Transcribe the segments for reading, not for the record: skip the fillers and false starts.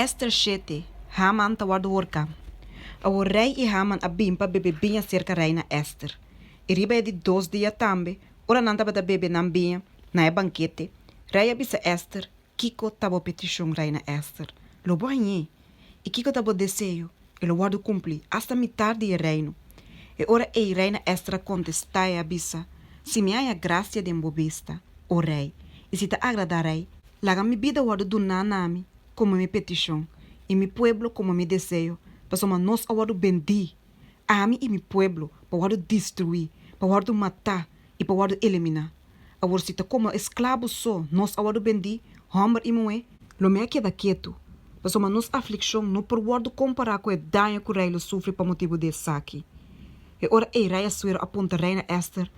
Ester shete, Haman ta wòrdu horká. Awor rei i Haman a bin pa bebe biña serka reina Ester. I riba e di dos dia tambe, ora nan tabata bebe nan biña na e bankete, rei a bisa Ester, Kiko ta bo petishon, reina Ester? Lo bo hañ'é. I kiko ta bo deseo? E lo wòrdu kumplí, asta mitar di e reino. E ora ei reina Ester a kontestá i a bisa, Si mi haña grasia den bo bista, o rei, i si ta agradá rei, laga mi bida wòrdu duná na mi komo mi petishon, i mi pueblo komo mi deseo, pasobra nos a wòrdu bendí, ami i mi pueblo, pa wòrdu destruí, pa wòrdu matá i pa wòrdu eliminá. Awor si ta komo esklabu so nos a wòrdu bendí, hòmber i muhé, lo mi a keda ketu, pasobra nos aflikshon no por wòrdu kompará ku e daño ku rei lo sufri pa motibu di esaki. E ora ei rei Asuero a puntra reina Ester,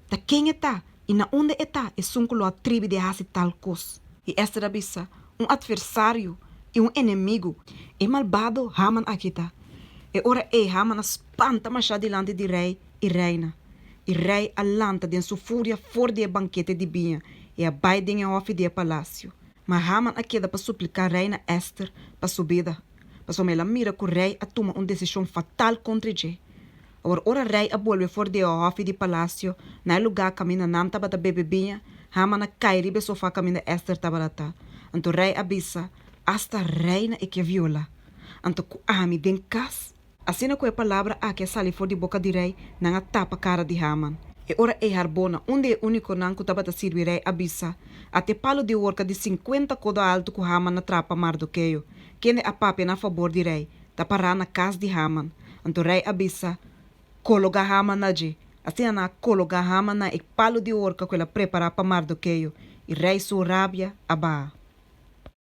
Ta ken e ta i na unda e ta esun ku lo a tribi di hasi tal kos? I Ester a bisa, Un atversario i un enemigu, e malbado Haman aki ta. E ora ei Haman a spanta mashá dilanti di rei i reina. I rei a lanta den su furia for di e bankete di biña i a bai den e hòfi di e palasio. Ma Haman a keda pa supliká reina Ester pa su bida, pasobra el a mira ku rei a tuma un desishon fatal kontra dje. Awor ora rei a bolbe for di e hòfi di palasio na e lugá kaminda nan tabata bebe biña, Haman a kai riba e sofá kaminda Ester tabata ta. Anto rei a bisa, Asta reina e ke violá! Anto ku ami den kas? Asina ku e palabra aki a sali for di boka di rei, nan a tapa kara di Haman. E ora ei Harbona, un di e únikonan ku tabata sirbi rei, a bisa, Ata e palu di horka di sinkuenta kodo altu ku Haman a traha pa Mardokeo, kende a papia na fabor di rei, ta pará na kas di Haman. Anto rei a bisa, Kologá Haman na dje. Asina nan a kologá Haman na e palu di horka ku el a prepará pa Mardokeo, i rei su rabia a baha.